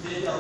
因為咱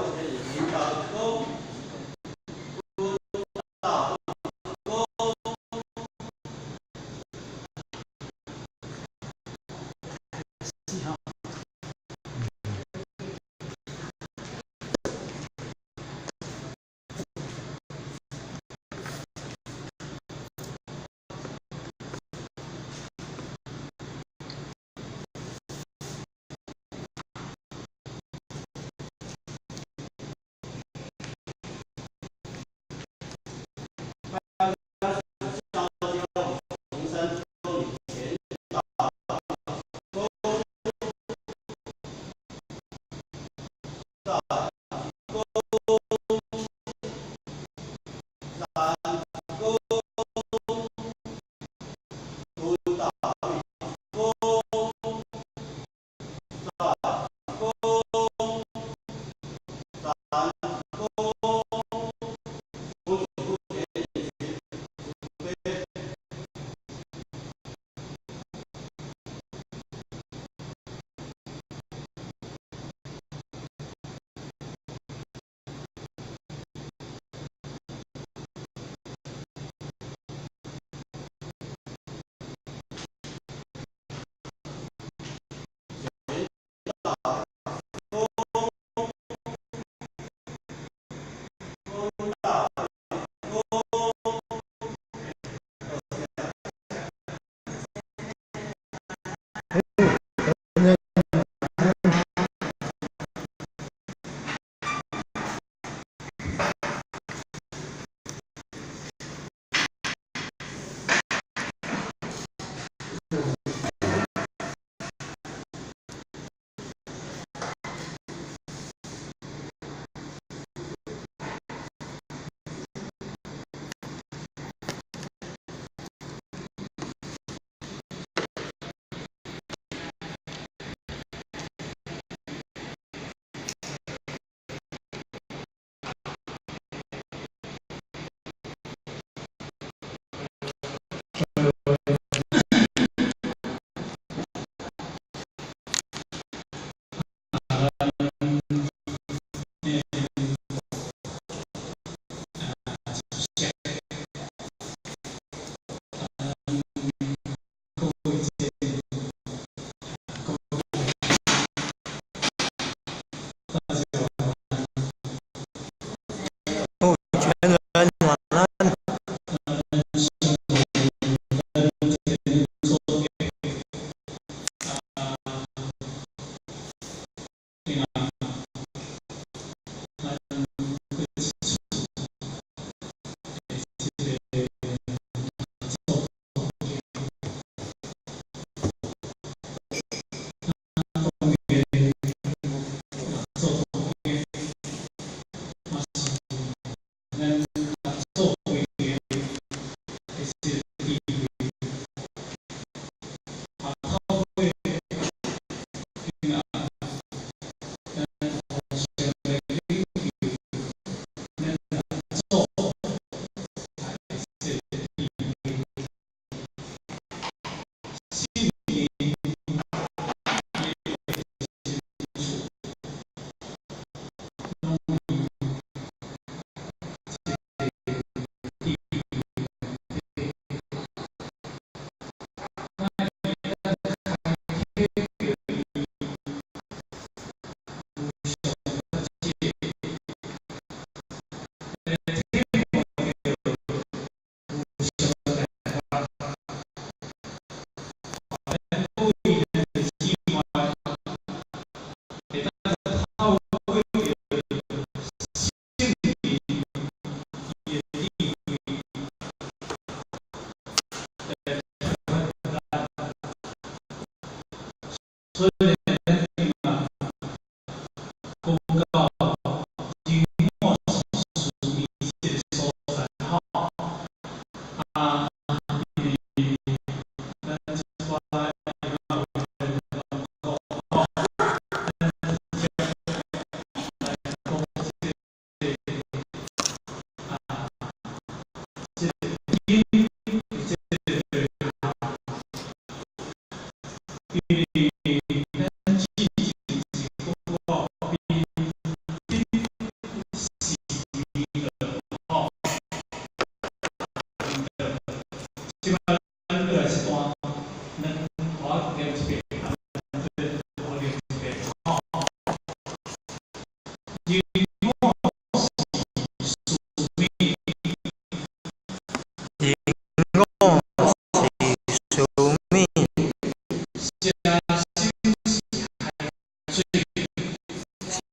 之前是講到比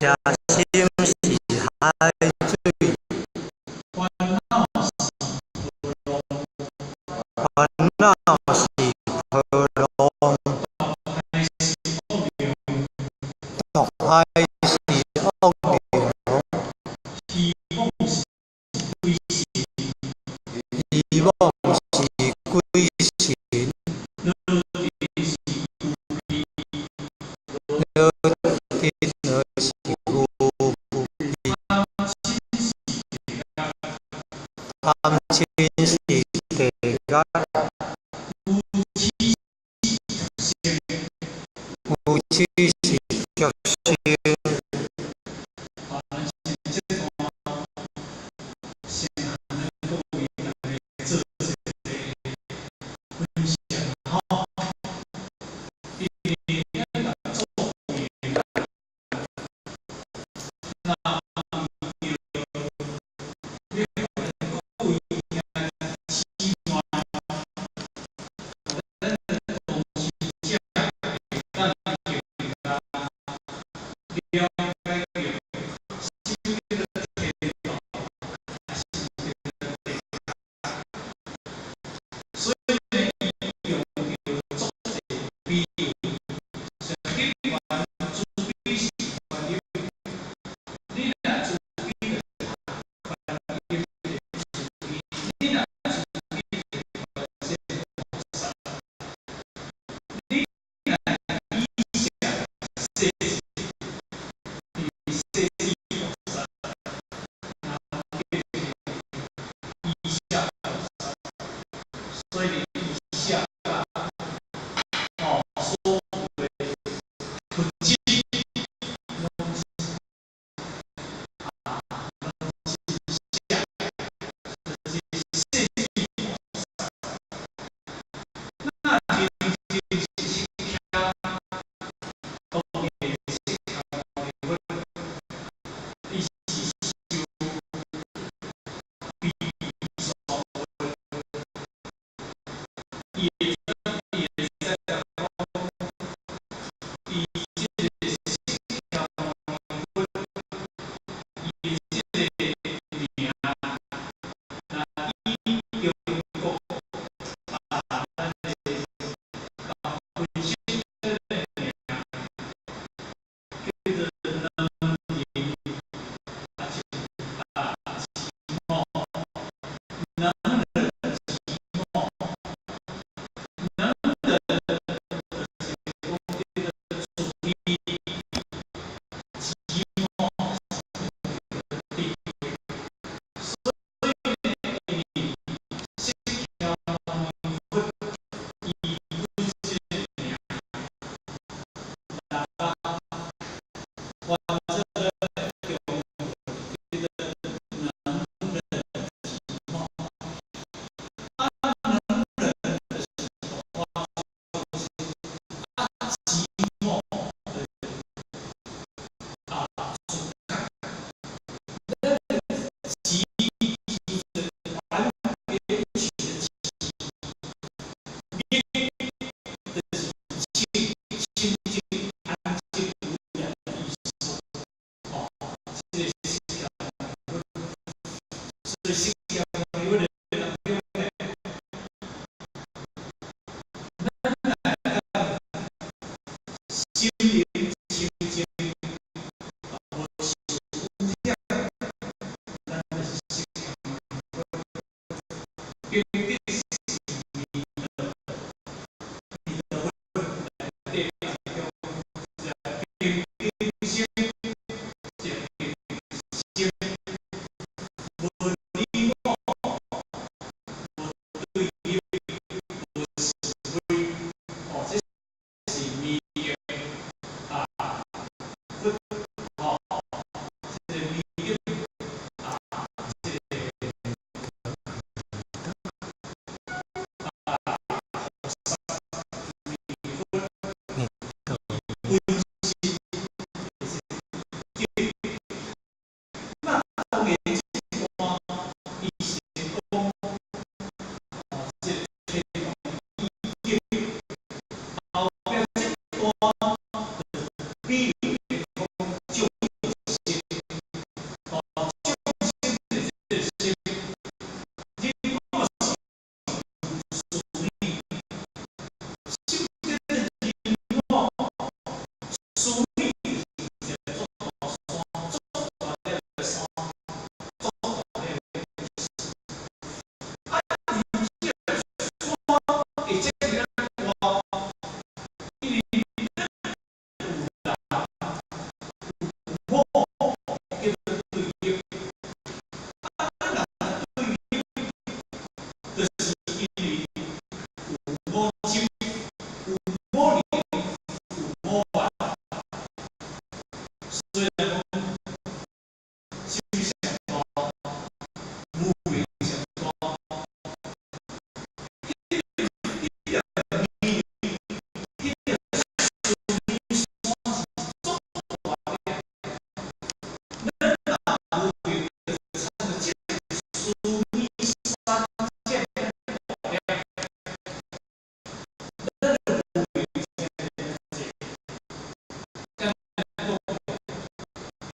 邪心是海水，煩惱是波浪，煩惱是波浪，毒害是惡龍，毒害是惡龍，虛妄是鬼神，虛妄是鬼神，羅漢是牛皮，羅漢是牛皮，貪嗔是地獄，貪嗔是地獄，愚痴是愚痴是畜生。好，咱先這段先咱各位來做一個分享吼，因為咱若做會啦，那為著欲共咱各位兄弟姊妹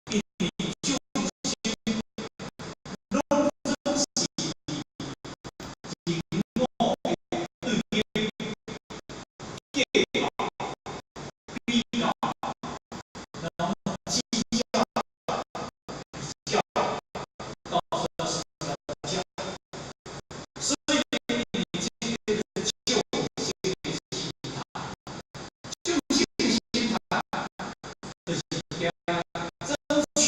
因為眾生攏總是人我的對立、計較、比較，然後計較、比較，到處是較，所以你這個眾生的心態，眾生的心態就是驚爭取、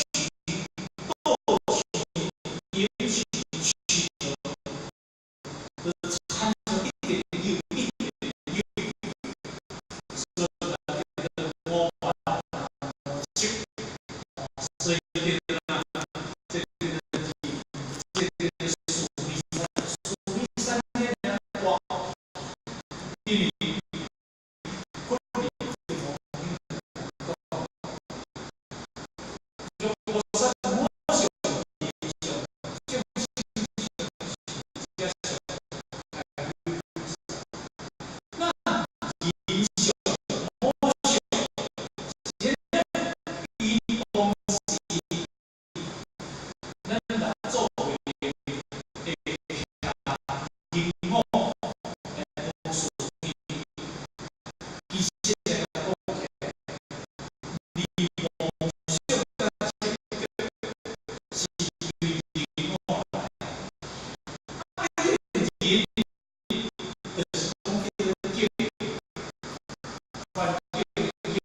奪取、贏取、取得，就產生一點又一點又，所以叫做五煩五執，所以叫做這個這個須彌山，須彌山遐爾大，因為佛佇講，就菩薩摩上上眾生上那人相魔相，這伊當時咱來做伙的徛人我來講須彌，其實來講起來，離夢想佮執著是對人我來，啊，彼個人就是講叫做境，環境的境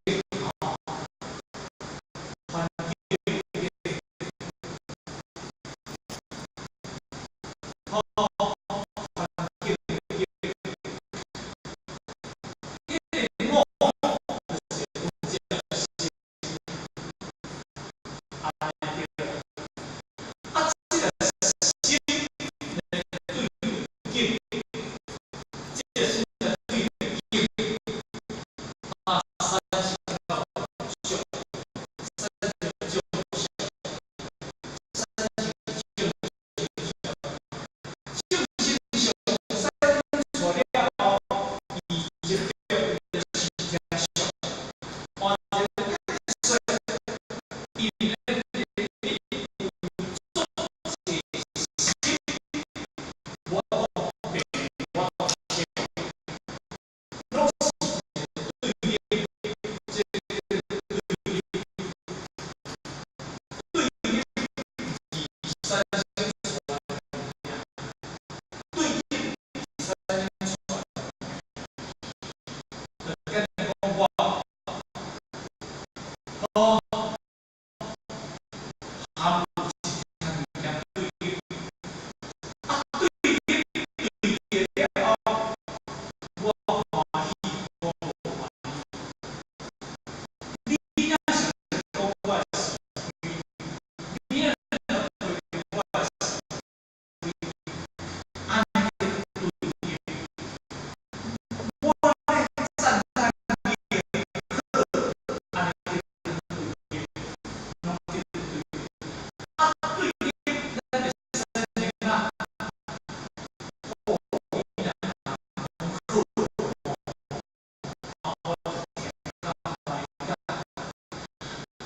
吼，環境的境，吼，環境的境，彼個我就是阮這心，按呢對。啊，這個心來對境，這個心來對境，啊，產生了夢想，產生眾生，產生眾生相，眾生相產生出了後，伊執著伊就是聽相，換一個說，伊咧有足濟心，無法度變，無法度聽，攏是對立，這個對立，對立而產生出來的物件，對立產生出來的物件，就簡單講我，哦，含有一項物件對立，啊，對立對立了後，我歡喜，我無歡喜。你若是講我的是非，你若對我的是非，按呢對立，我咧讚嘆你的好，按呢對立，攏叫對立。啊，對立，咱會產生啥？哦，你若講好，啊，我就聽甲歡喜。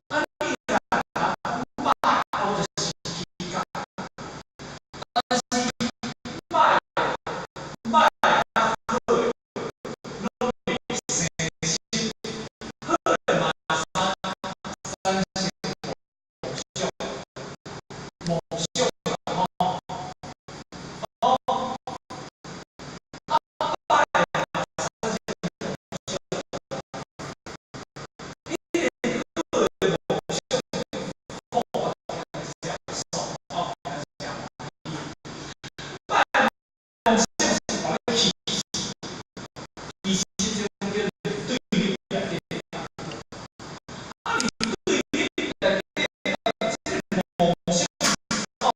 啊，你若講歹，我就生氣甲。但是歹歹佮好的，攏會生心，好的嘛產生夢想，夢想吼，哦，啊歹的嘛產生夢想，彼個好的夢想，講我聽誠爽，我聽誠歡喜。歹夢想是予你氣死，其實這種叫對立內底。啊，你對立內底，這個夢想，哦，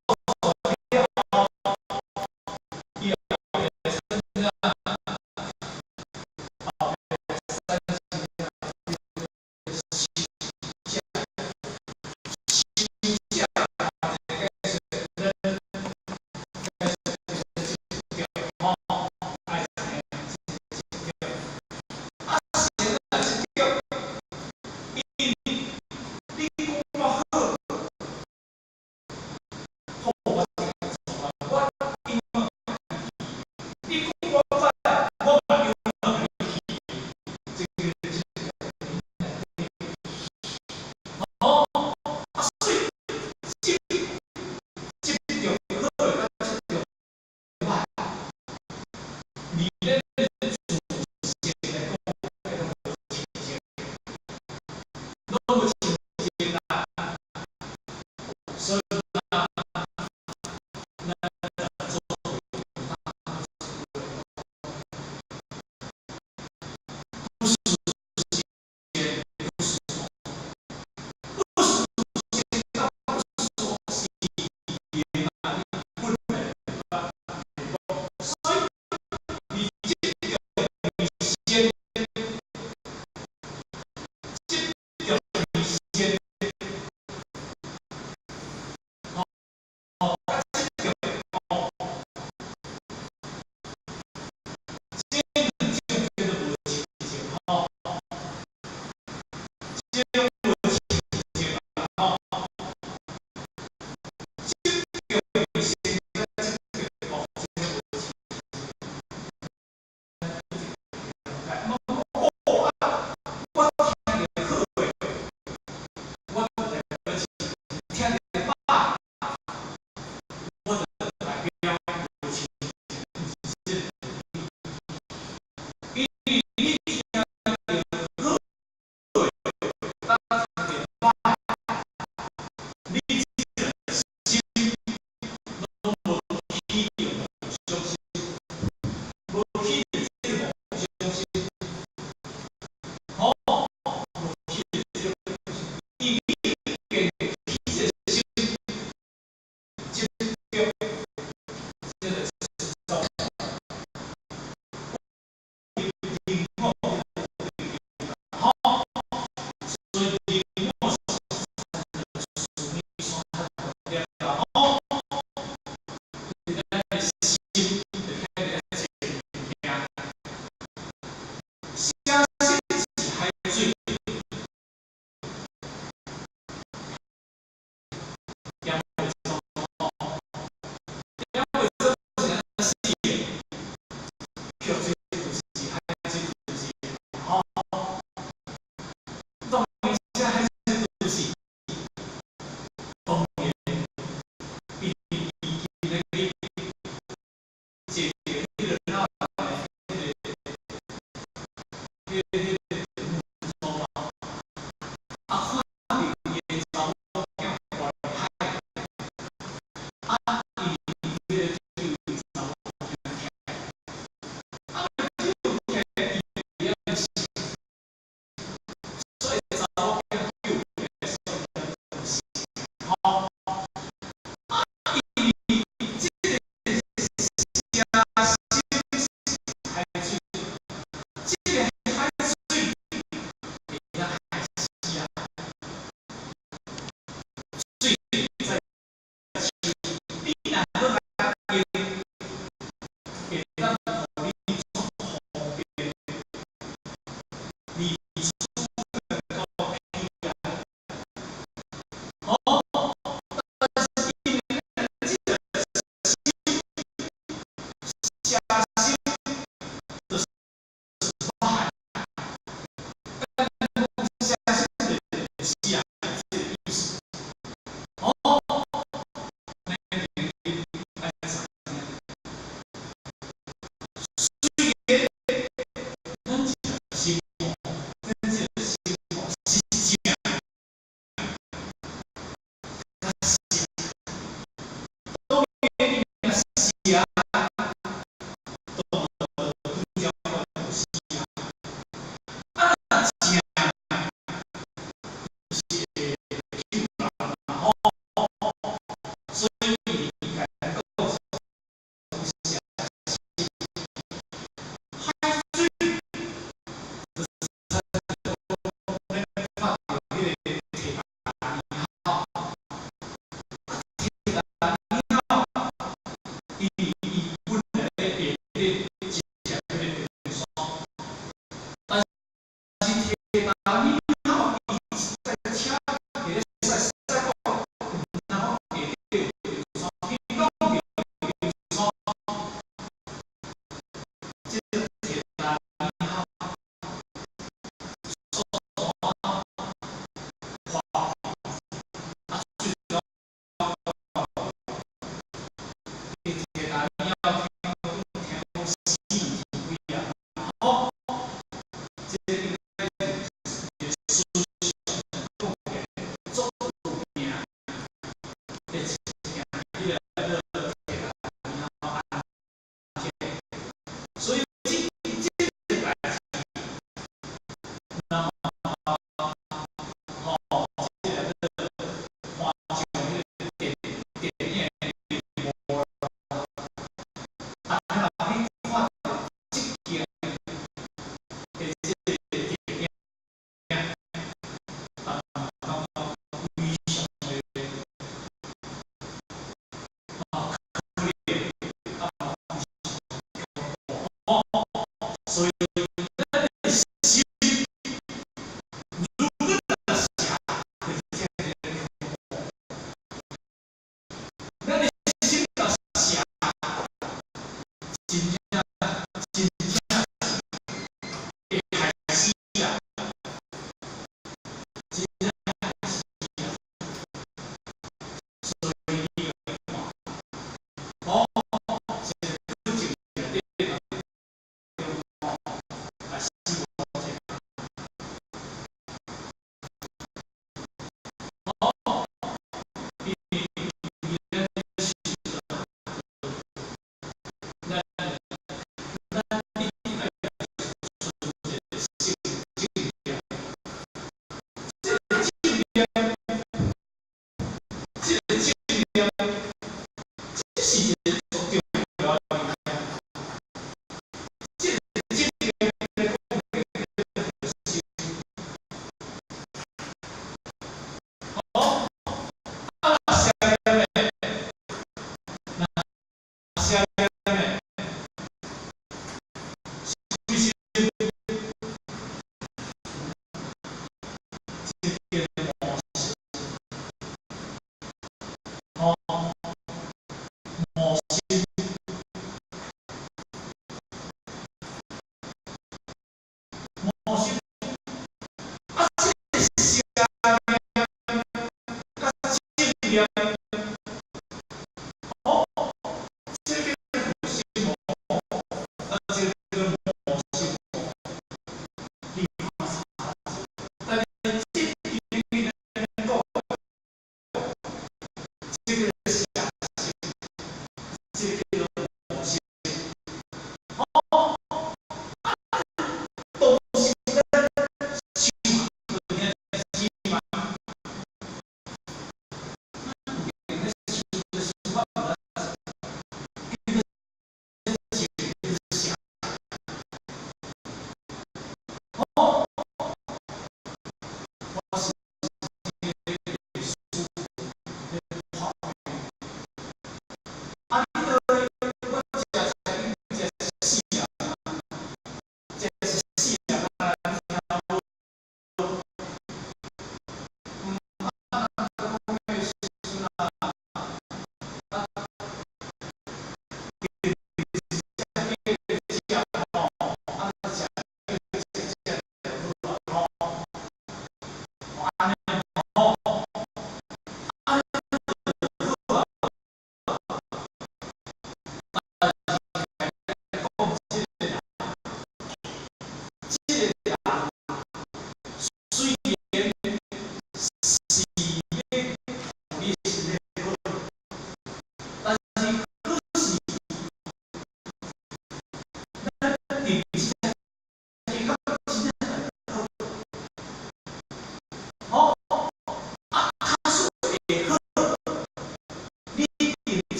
所以咱咱做不事先，不事不事先，不事先本來所以你這個先，這個先，哦，這個哦，這兩種叫做無親情吼，這種無親情吼，這個先這個哦，這個無親情。哦啊，我聽著好的，我就來試；聽著歹，我就代表無親情，毋是這個道理。因為你聽著好的，佮聽著歹，你這個心攏無起著妄想心，無起著這個妄想心，吼，無起著這個妄想心，因為你起這個心，執著這個執靈我吼，所以靈我是屬於山較重點啦，吼，咱的心就開始一個物件，相信是海水，點袂爽吼，點袂爽是按怎死的？叫水就是海水就是吼，當然這海水就是當然，伊伊今日去坐彼個那彼個木舟嘛，啊，看著伊的查某囝跋海，啊，伊彼個救伊查某囝，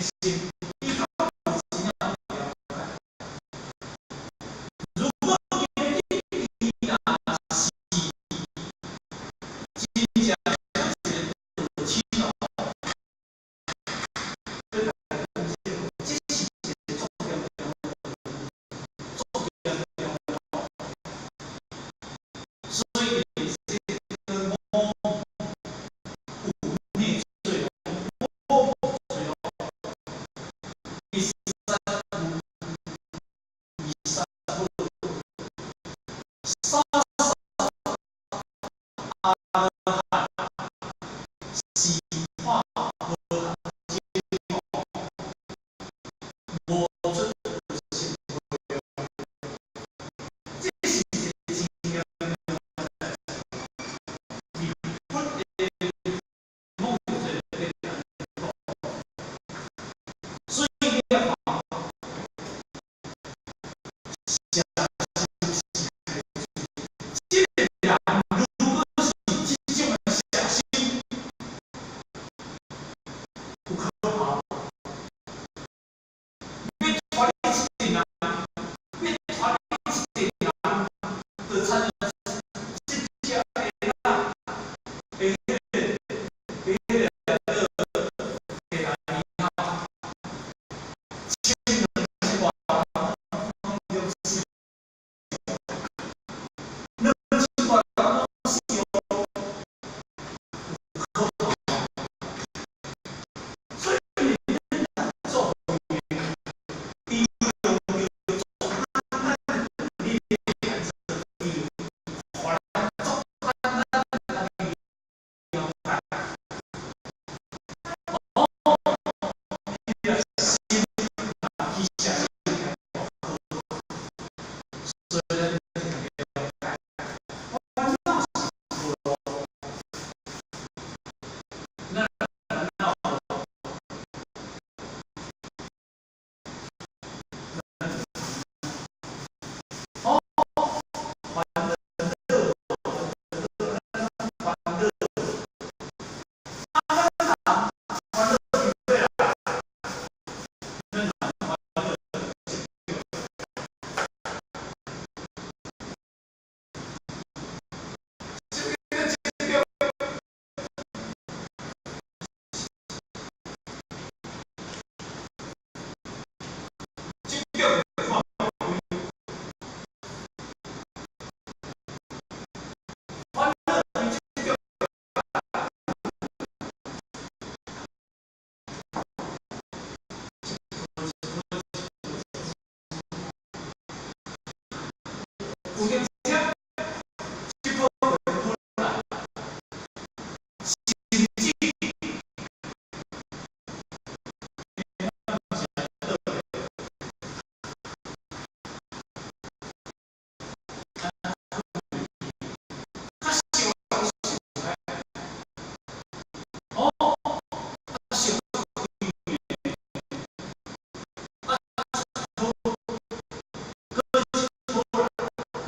心，伊較有真正了解。如果今日伊若是真正一個道親哦，要來講這個，這是一個足嚴重、足嚴重哦。所以這個五有內罪哦，五罪哦，一殺有，二殺無，三殺阿羅漢，四破無覺哦，無出有生會哦，這是一個真嚴重的代誌。佇佛的某一個地方講，所以你看，捨心是開這個人如果是這種的捨心，有可怕無？欲拖你一陣人，欲拖你一陣人，就親像這隻的啦，的彼個彼個叫做地來吼，千兩千外人攏著死，2000外人攏死哦，有可怕無？所以咱做伊用著足簡單的理來做比喻，予咱足簡單來了解。哦，你若心若去捨心，所以咱了解，煩惱是無路，咱煩惱無，咱就哦，煩惱，煩惱，啊，咱人煩惱對啦，咱人煩惱就什麼叫執著？執著看開，煩惱比執著。有點這，這顆會來，甚至較小哦，較小啊，一顆，閣一顆來，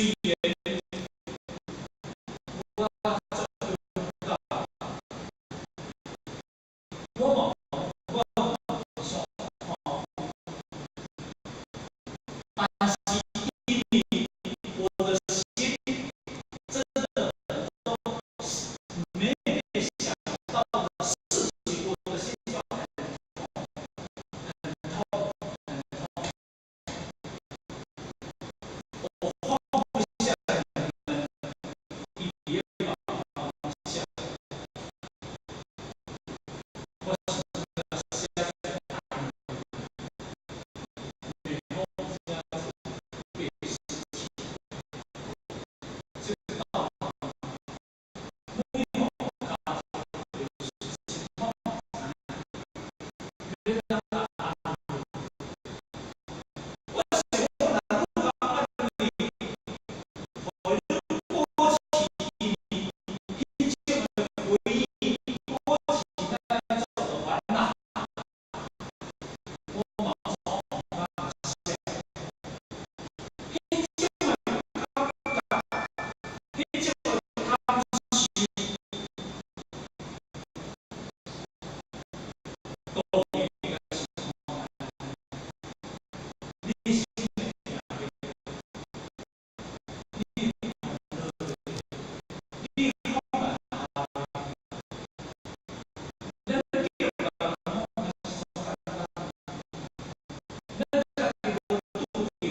雖然我足勇敢，我嘛我嘛爽吼，但是因為我的心真的很多每每想到的事情，我的心就很痛，很痛，很痛。我放不下你們，伊也嘛放不下。我想要寫在美風家族87，這個道場每個家族87，你當安我想講，若你感覺予你過去彼種的回憶，過去那種的煩惱，我嘛總毋敢寫。彼種的感覺，彼種的感受，都應該是看你心會疼袂？你煩惱袂？你看來咱叫人講是足簡單，咱家己無拄著，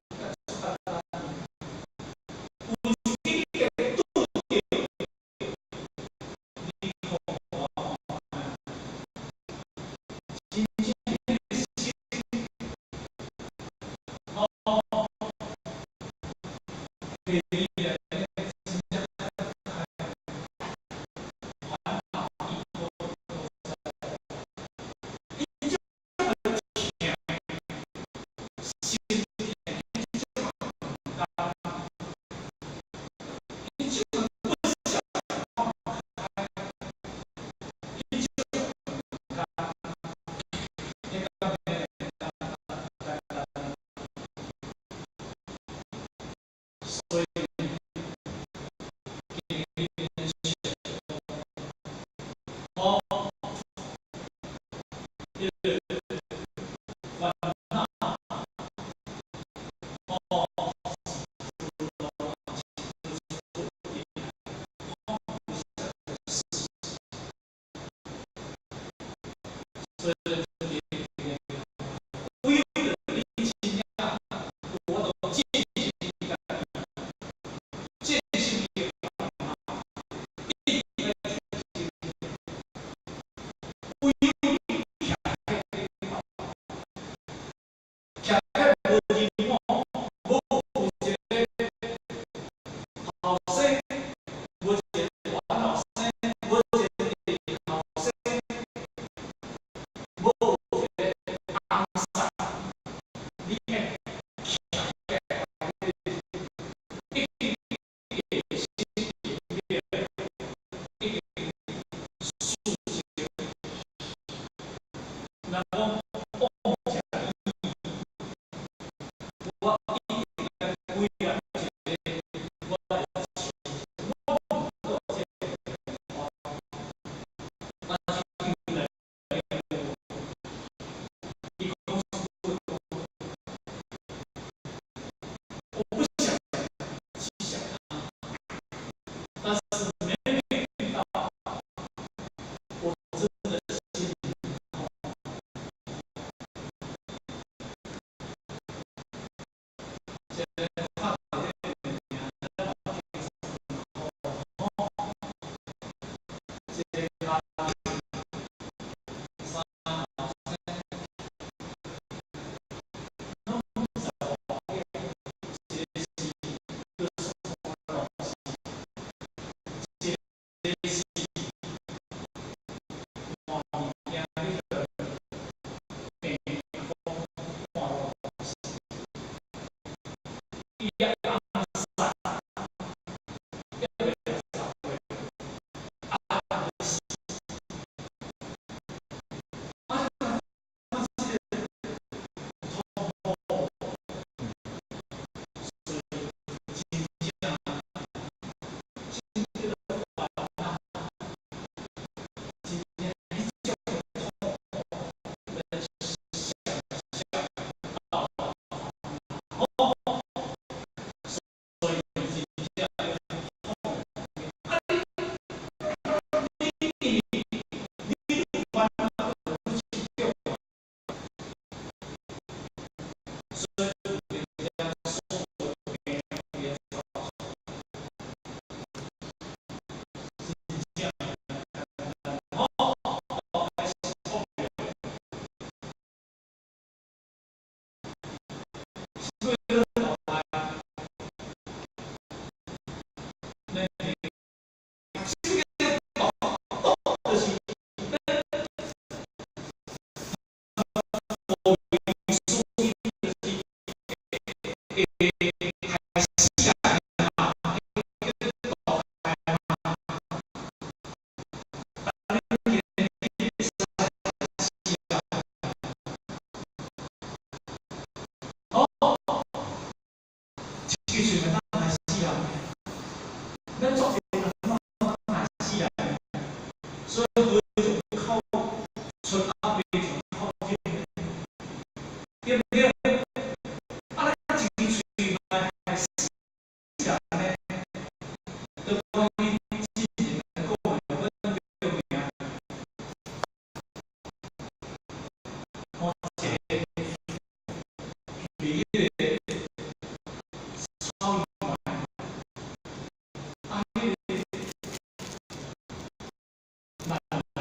才足簡單。有一個拄著，你看我看，真正彼個心，哦，第二個真正煩惱伊都知，彼種的疼，心疼，彼種的負擔，彼種的不想放開，彼種的負擔，你敢會簡單？所以，今日選哦，這個煩惱，哦，是放不下的事情，所以，為了你真正有法度戰勝你家己，戰勝你的煩惱，一定愛提升。唯有你徛喺頂頭，徛喺無人我，無有一個後生，無一個大後生，無一個弟後生，無有一個翁婿，你愛徛喺一定會心變，一定事情。若講放食伊，我一定愛歸來一個我的手，我毋過這個但是伊來伊講一句我不想去想他，但是每每到我真的心裡痛。這個拍這個物件，咱嘛輕鬆吼。這個家庭三後生，攏十外個，一個是叫宋老師，一個是換物件彼個病風換老師，伊的翁婿抑未60歲，啊，死。啊，這個痛苦，所以有陣時所有病會走出來，真正簡單吼，開始創業。什麼叫做投胎？咱什麼叫做毒？毒就是咱無所以就是會害死人嘛，叫做毒害嘛。啊，你今日死啊！哦，一支喙會當害死人，咱做一個人當害死人，所以河從口出，仔病從口進，對毋對？啊，咱一支喙嘛害死人呢？就講伊之前講的，阮著名，吼，一個賣彼個草油的，啊，彼個慢來，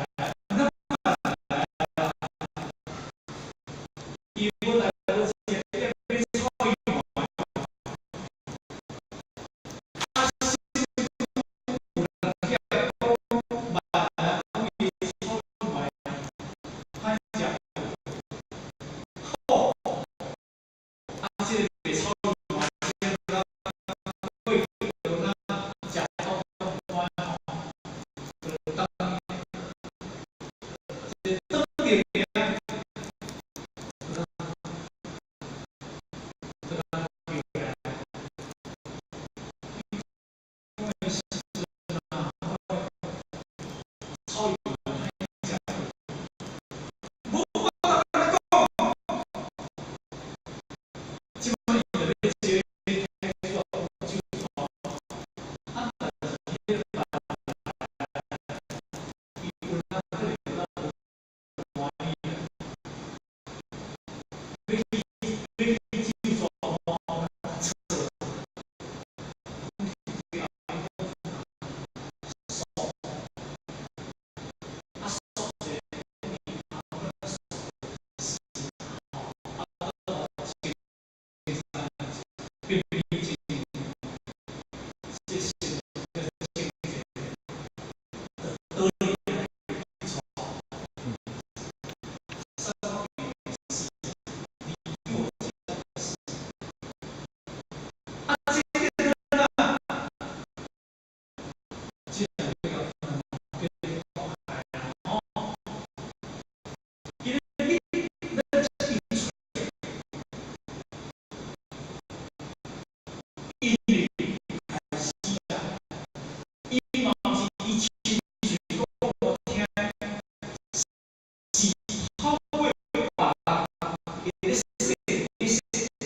咱慢來啊！伊本來我是欲買草油的，啊，有人起來講慢來講伊草油的歹食，好，啊，這個賣草油的，這個過去咱食到共款吼，就當這當地名，這個叫來，講的時陣啊，草油歹食，無法度共你講。這擺伊就欲接開始酒啊，但是彼個伊有哪可能會當無歡喜啊？欲去酒莊吼，較錯，講啊，爽者，啊，變變成這是叫做清潔，倒去帶。三死，你我死。啊，這個啊，這個叫做吼，因為你咱這支喙，因為開始啊，伊嘛毋是伊親喙講予我聽，是透過別人伊咧說，咧說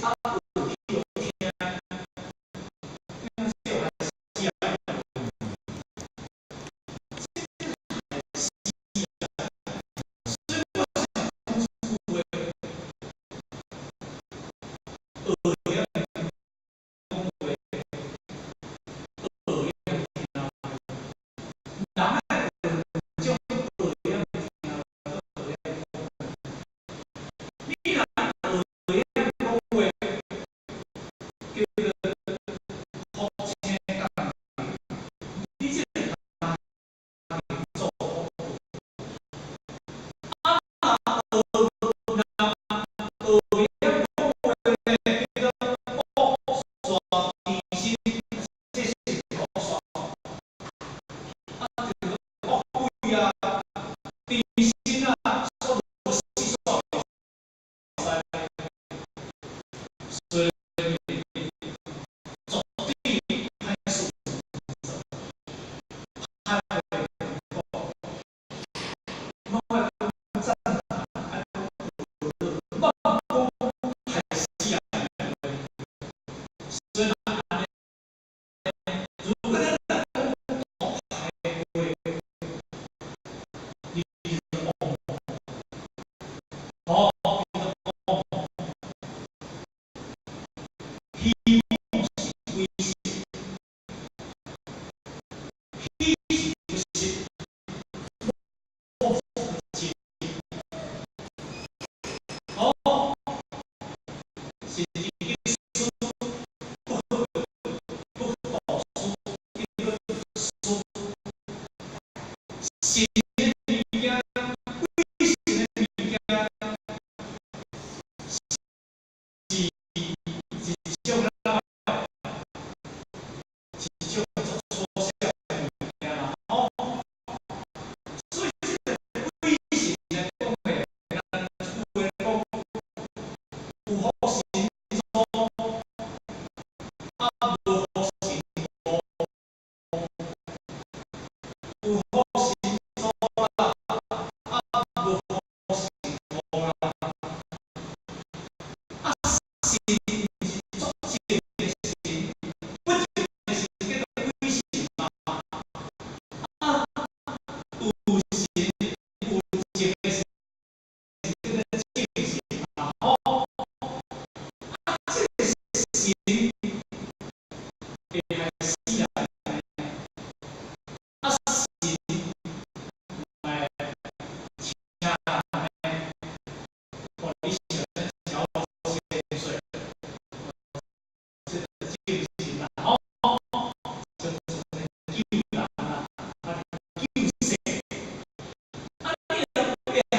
啊，有去予聽，這害死啊！這害死啊！所以我想講一句話，學會講話，學會聽話，人愛學兩種，學會聽話，學會講話。你若學會講話，叫做福星降臨，你這個家己做福。啊，學若學會講話呢，叫做希望是鬼神，希是不實，望是哦，是一個書，不不導書，一個書，神的物件，鬼神的物件，是一種啦，一種足粗小的物件啦，吼。所以這個鬼神來講的，咱有的講有福神助，啊無福神禍，有福神助啦，啊無福神禍啦。啊，神是足正的神，不正的神叫做鬼神嘛。啊，有神有正的神叫做正神嘛，吼。啊，這個神會害死人的，啊神會請人呢，予你想咧誠好千歲，這個正神啦，吼，就救人啦，啊救世。啊，你若會害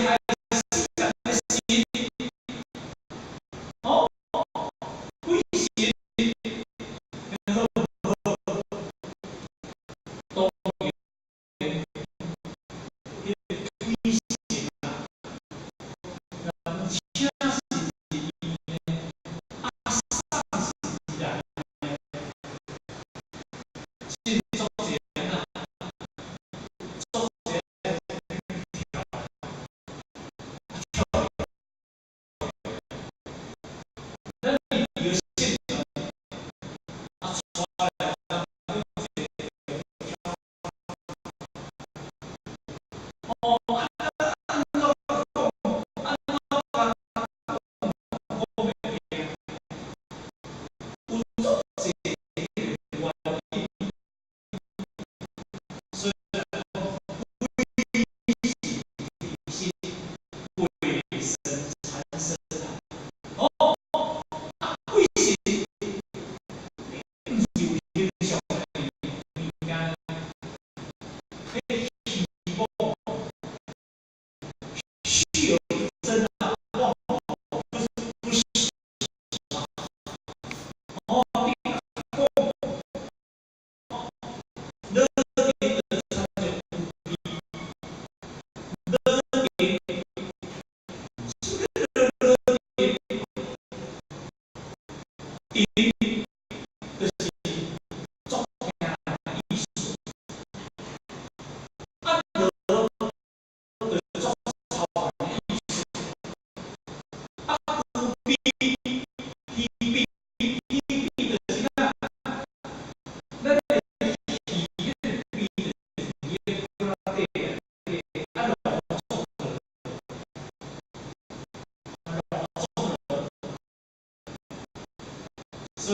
死人的神，吼，鬼神好毋好？當然，彼個鬼神啊，人請是伊的，啊送是人的，真足濟人啊，足濟人跳，跳。咱伊個信仰，啊，帶來咱每一個跳。哦，啊，按怎講？按怎講？講袂定。有足濟個原因，所以講鬼是鬼神纏身啊。哦，啊，鬼神，毋是有形象的物件，彼希望虛有真啊，妄不實啊。哦，你講，樂天就親像有悲，樂天，什麼叫樂天？天就是足疼的意思，啊樂就是足操煩的意思，啊有悲喜悲喜悲就是啥？咱的喜彼個悲就是佇咧骨仔底啊，濃縮落，濃縮落，所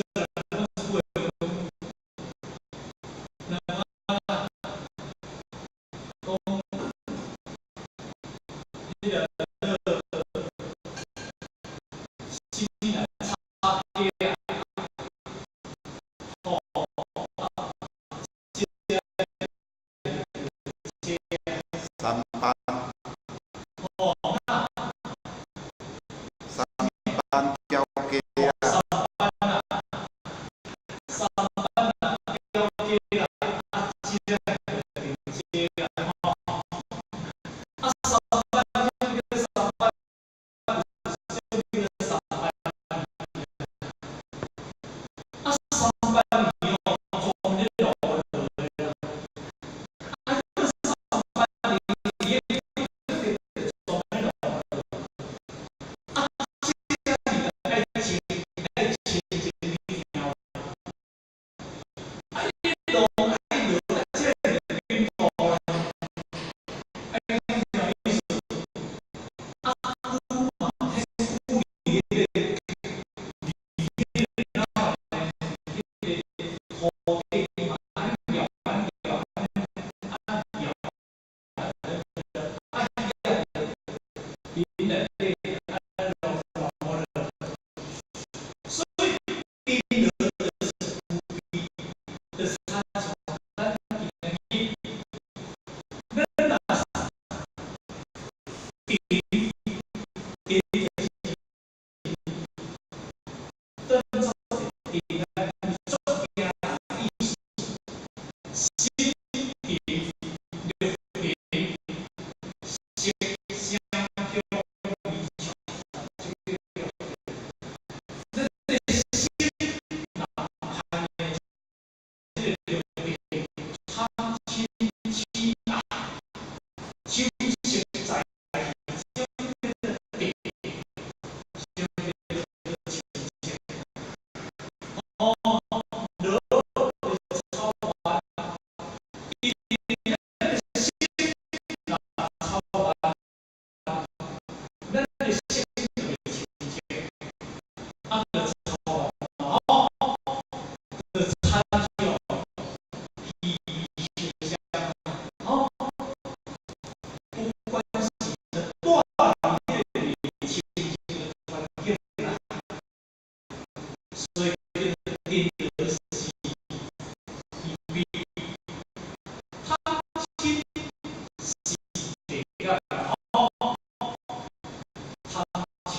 當作是定啊，足驚意思，心定六尘，色聲香味觸法，這個咱的心若攀的這個六塵，貪嗔癡愛，酒色財氣，這種叫做定，這種叫做清淨。哦，落超越，因為咱的心若超越，咱的心就會清淨，啊，就超越吼，就參照彼相，吼，不管是住佇彼個清淨的環境啦，所以叫做定就是因為貪嗔是地獄，吼，貪嗔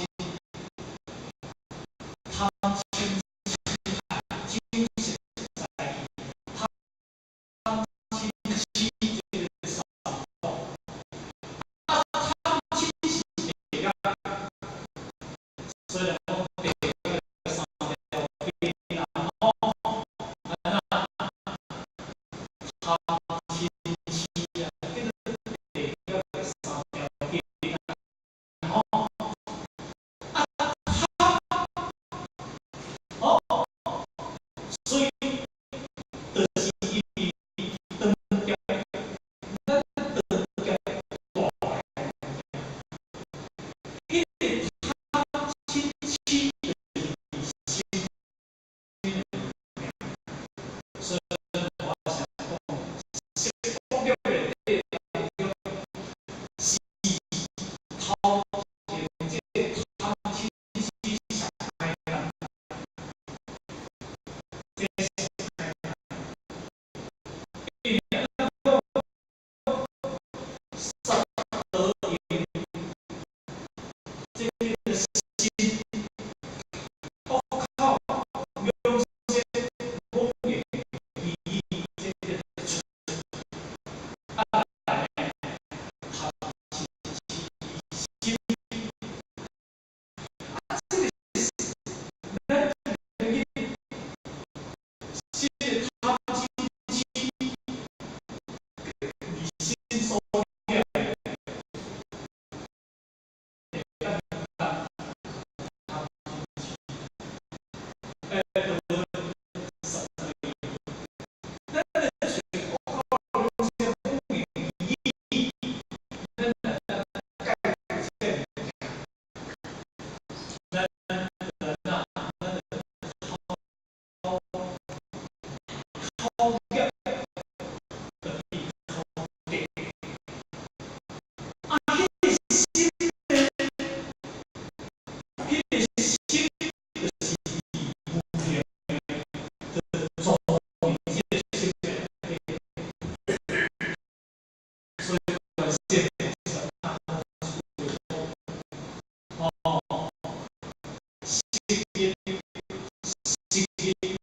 貪嗔癡愛，酒色財氣，貪嗔癡這個三毒，啊，貪嗔是地獄，所以講地獄三條邊啦，吼，啊，貪嗔癡啊，叫做地獄的三條邊啦，吼，啊，貪，吼，所以就是因為斷結，咱斷結大的，彼個貪嗔癡就是心的物件，所以我想講，色福業的底當中，是頭前這個貪嗔癡上歹啦，這上歹啦，因為咱講殺盜淫，這個心惡口妄說妄言虛語，這個出啊來貪嗔癡心，啊，這個是咱這個這個貪嗔癡，離心所念的，會當貪嗔癡，得十對。咱的嘴惡口妄說妄言虛語，咱若當改這個物件，咱就哪咱就口口業就變口德。啊，彼個心呢？彼個心就是無明，就造這個心內底。所以觀世音菩薩講，哦，色陰、色陰。